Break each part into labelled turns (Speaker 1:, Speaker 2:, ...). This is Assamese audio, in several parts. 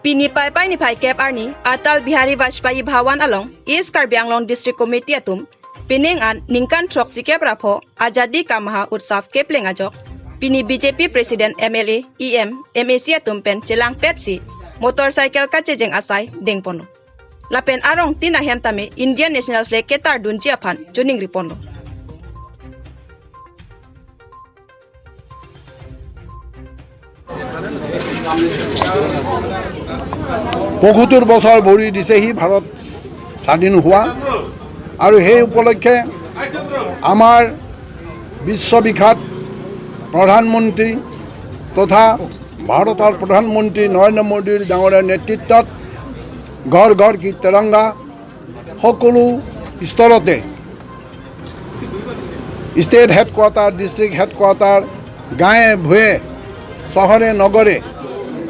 Speaker 1: Pini pai pai ni phai kep arni Atal Bihari Vajpayee Bhawan along East Karbi Anglong District Committee atum Pineng an Ningkan Trok Sikep Rapho Azadi ka Maha Utsav kepleng ajok Pini BJP President MLA EM MAC atum pen chelang petsi motorcycle ka chejeng asai dengpono Lapen arong tina hemtame Indian National Flag ketar dunji aphan juning ripono.
Speaker 2: ৭৫ বছৰ ভৰি দিছেহি ভাৰত স্বাধীন হোৱা আৰু সেই উপলক্ষে আমাৰ বিশ্ববিখ্যাত প্ৰধানমন্ত্ৰী তথা ভাৰতৰ প্ৰধানমন্ত্ৰী নৰেন্দ্ৰ মোদীৰ ডাঙৰীয়াৰ নেতৃত্বত ঘৰ ঘৰ কি তিৰংগা সকলো স্তৰতে ষ্টেট হেডকোৱাৰ্টাৰ, ডিষ্ট্ৰিক্ট হেডকোৱাৰ্টাৰ, গাঁৱে ভূঞে, চহৰে নগৰে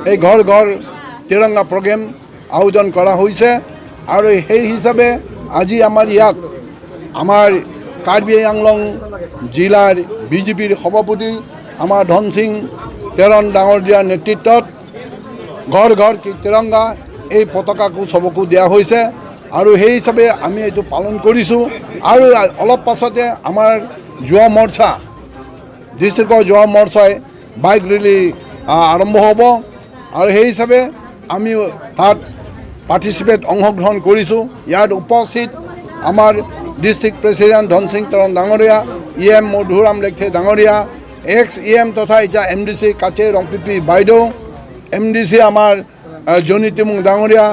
Speaker 2: এই ঘৰ ঘৰ তিৰংগা প্ৰগ্ৰেম আয়োজন কৰা হৈছে। আৰু সেই হিচাপে আজি আমাৰ ইয়াত আমাৰ কাৰ্বি আংলং জিলাৰ বিজেপিৰ সভাপতি আমাৰ ধনসিং তেৰণ ডাঙৰীয়াৰ নেতৃত্বত ঘৰ ঘৰ কি তিৰংগা এই পতাকাকো চবকো দিয়া হৈছে আৰু সেই হিচাপে আমি এইটো পালন কৰিছোঁ। আৰু অলপ পাছতে আমাৰ যুৱ মৰ্চা, ডিষ্ট্ৰিক্টৰ যুৱ মৰ্চাই বাইক ৰেলী আৰম্ভ হ'ব আৰু সেই হিচাপে আমি তাত পাৰ্টিচিপেট অংশগ্ৰহণ কৰিছোঁ। ইয়াত উপস্থিত আমাৰ ডিষ্ট্ৰিক্ট প্ৰেচিডেণ্ট ধনসিং তেৰণ ডাঙৰীয়া, ই এম মধুৰাম লেখে ডাঙৰীয়া, এক্স ই এম তথা এতিয়া এম ডি চি কাচে ৰংপিপি বাইদেউ, এম ডি চি আমাৰ জনী তিমুং ডাঙৰীয়া,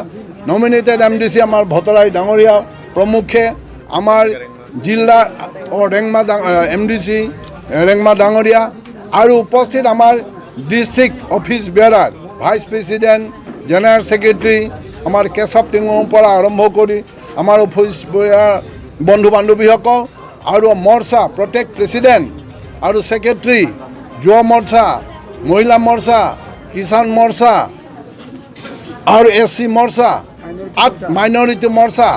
Speaker 2: নমিনেটেড এম ডি চি আমাৰ ভটৰাই ডাঙৰীয়া প্ৰমুখ্যে আমাৰ জিলা Rengma M D C Rengma ডাঙৰীয়া আৰু উপস্থিত আমাৰ district office bearer, vice president, general secretary আমাৰ কেশৱ টিঙৰ পৰা আৰম্ভ কৰি আমাৰ অফিচ বেয়াৰ বন্ধু বান্ধৱীসকল আৰু মৰ্চা প্ৰত্যেক প্ৰেচিডেণ্ট আৰু ছেক্ৰেটাৰী, যুৱ মৰ্চা, মহিলা মৰ্চা, কিষাণ মৰ্চা আৰু এছ চি মৰ্চা, মাইনৰিটি মৰ্চা,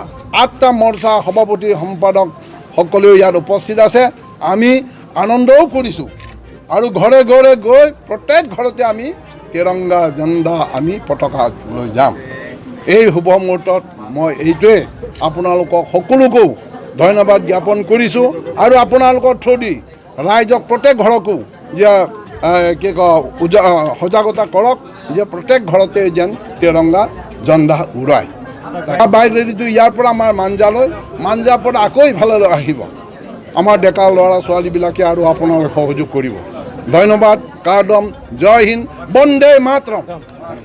Speaker 2: ৮টা মৰ্চা সভাপতি সম্পাদক সকলোৱে ইয়াত উপস্থিত আছে। আমি আনন্দও কৰিছোঁ আৰু ঘৰে ঘৰে গৈ প্ৰত্যেক ঘৰতে আমি তিৰংগা ঝাণ্ডা আমি পতাকা লৈ যাম। এই শুভ মুহূৰ্তত মই এইটোৱে আপোনালোকক সকলোকো ধন্যবাদ জ্ঞাপন কৰিছোঁ আৰু আপোনালোকৰ থ্ৰুদি ৰাইজক প্ৰত্যেক ঘৰকো যে কি কয় সজাগতা কৰক যে প্ৰত্যেক ঘৰতে যেন তিৰংগা ঝাণ্ডা উৰাই। বাইক ৰেলীটো ইয়াৰ পৰা আমাৰ মাঞ্জালৈ, মাঞ্জাৰ পৰা আকৌ ইফাললৈ আহিব। আমাৰ ডেকা ল'ৰা ছোৱালীবিলাকে আৰু আপোনালোকে সহযোগ কৰিব। ধন্যবাদ। কাৰ্দম, জয় হিন্দ, বন্দে মাতৰম।